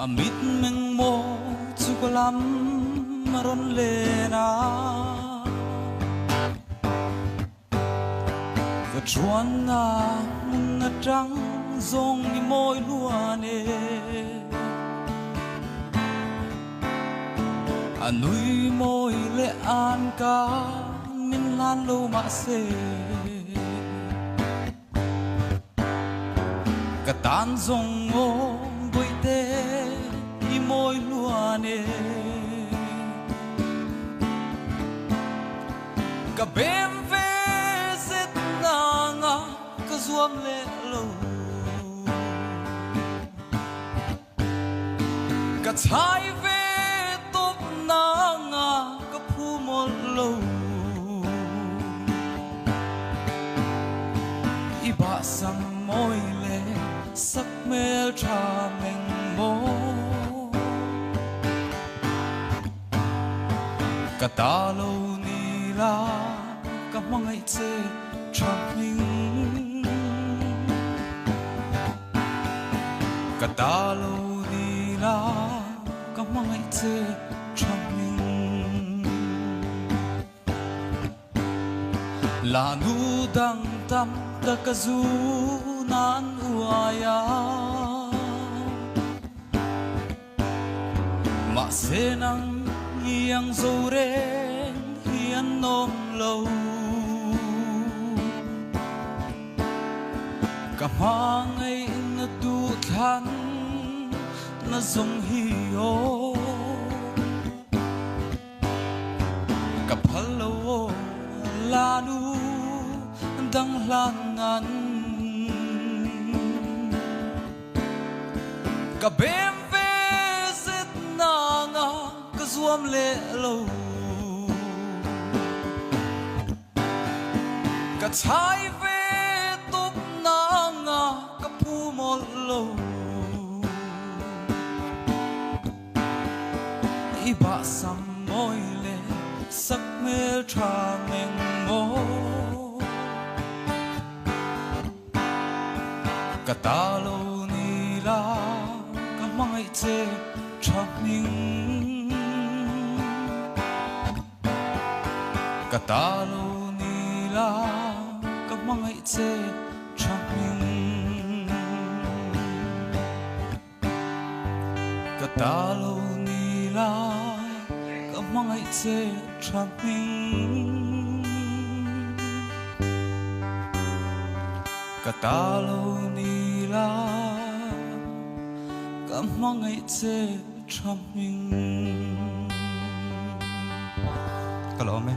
A mit meng mawi chu ka lam a rawn len a. Va chuanna hmun atang zawng i mawi luan e. A nui mawi leh an ka min hlan lo mahse. Ka tan zawng aw bawihte i mawi hluan e. Ka bem ve zet nanga ka zuam leh lo. Ka chhai ve tawp nanga ka phu mawlh lo. I bahsam mawi le sak hmel tha meng maw. Ka ta lo ni la ka hmangaih che tha hming. Ka ta lo ni la ka hmangaih che tha hming. La nu dang tam ta ka zu nan uai a. Mahse nang iang zo reng hi an awm lo. Ka hmangaih na duhthlan na zawng hi aw. Ka phal lo aw la nu dang hlan nan. Ka bem ve zet nanga ka zuam leh lo. Ka chhai ve tawp nanga ka phu mawlh lo. I bahsam mawi le sak hmel tha meng maw. Ka ta lo ni la ka hmangaih che tha hming. Ka ta lo ni la ka hmangaih che tha hming. Ka ta lo ni la ka hmangaih che tha hming. Ka ta lo ni la ka hmangaih che tha hming. Ka lawm e.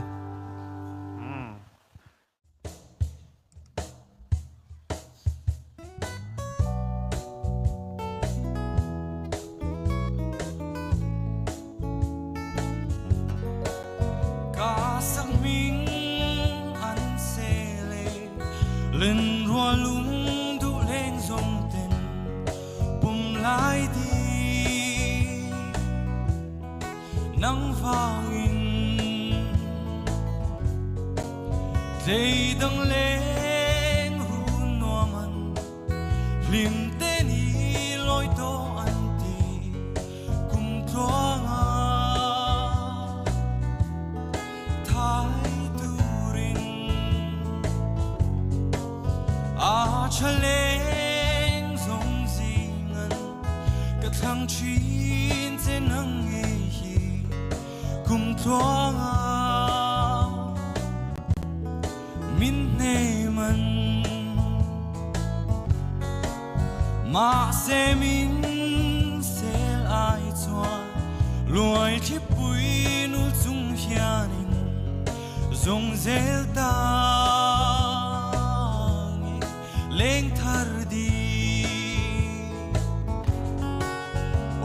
Ka sak hming an sel e, lenrual lungduh leng zawng ten pum lai di nang vangin Tlei dang leng run nuam an hlim te ni loi to an ti kum tluanga thai turin a thaleng zawng zingan ka thlang thin che nang ngei hi kum tluanga min hneman mahse min sel ai chuan luai thlipui nul chung hianin zawng zel tangin leng thar di.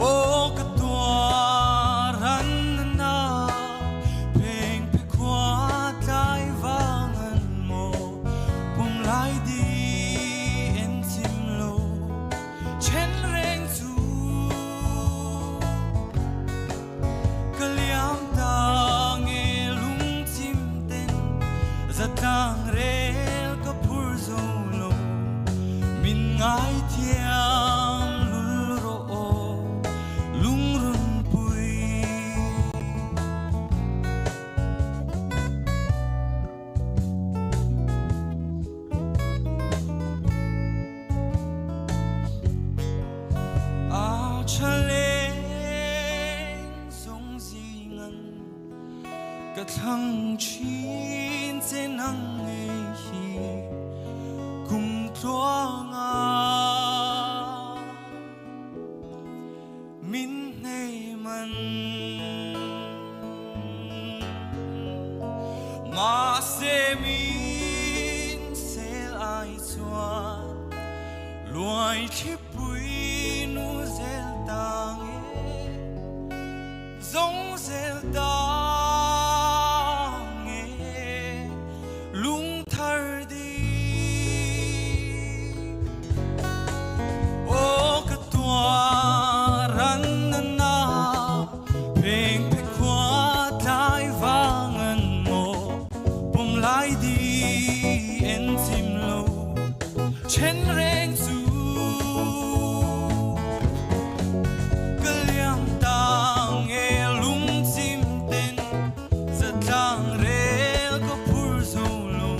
Aw ka tuar an na pheng phe khua tlai vang an maw pum lai di en chim lo chen reng chu ka liam ta nge lungchim ten zatlang rel ka phur zo lo min ngai thiam lul rawh aw. Ka thlang thin che nang ngei hi kum tluanga min hnei man. Mahse min sel ai chuan luai thlipui nu zel ta nge. Zawng zel ta nge lung thar di. Aw ka tuar an na na pheng phe khua tlai vang an maw pum lai di en chim lo then reng chu. Ka liam ta nge lungchim ten zatlang rel ka phur zo lo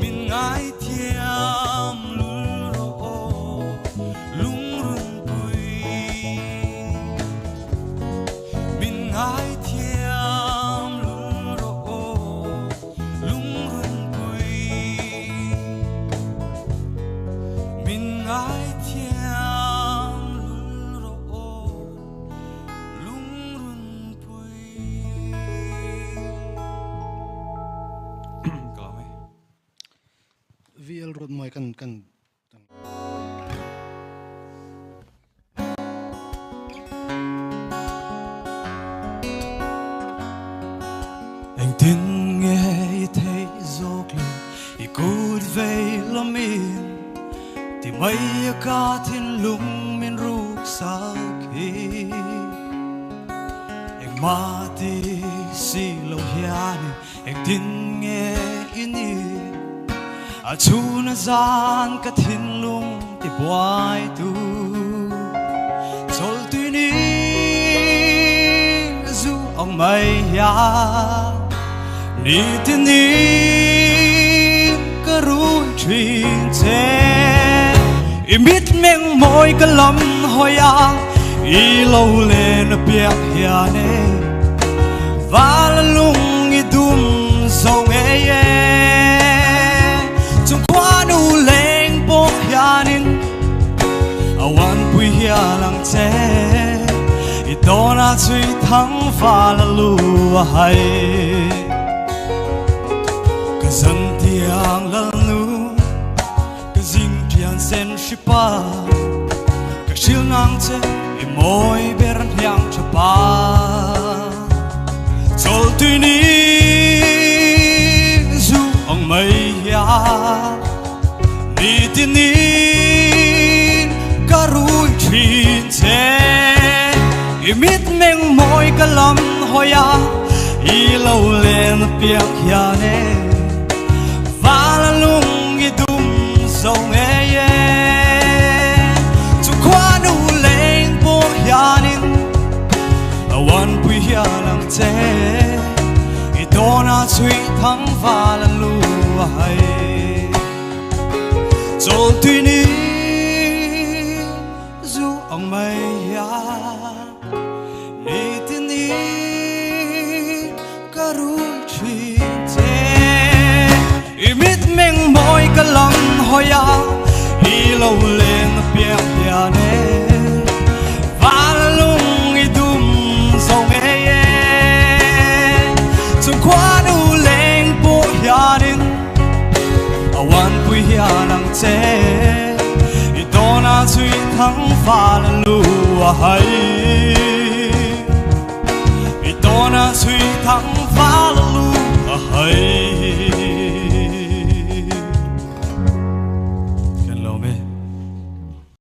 min ngaithiam lul rawh aw lungrunpui min ngaithiam lul rawh aw lungrunpui. Min ngaithiam lul rawh aw lungrunpui. Ka lawm e. VL Ruatmuai kan kan Engtin nge i theih zawk le i kut vei lamin ti mai a ka thinlung min ruk sak hi. Engmah ti si lo hianin Engtin nge i ni? A chhun a zan ka thinlung ti buai tu Chawlhtui ni zu ang mai hian Nitin in ka rui thin che I mitmeng mawi ka lam hawi a I lo len a piak hian e Val a lung i dum zo ngei e Chung khuanu leng pawh hianin a uanpui hial ang che I tawnah chui thang val a lu a hai Ka zan tiang lalnu Ka zing thian sen hri pa Ka hril ngang che i mawi ber hniang tha pa Chawlh tui ni zu ang mai hian Nitin in ka rui thin che I mitmeng mawi ka lam hawi a I lo len piak hian e Val a lung i dum zo ngei e Chu khuanu leng pawh hianin a uanpui hial ang che I tawnah chhuih thang val a lu a hai Chawltui ni zu ang mai hian Nitin i ka rui thin che I mitmeng mawi ka lam hawi a I lo len a piak hian e Val lung i dum zo ngei e Chung khuanu leng pawh hianin A uanpui hian ang che I tawnah chui thang fal a lu a hai I tawnah chui thang fal a lu a hai.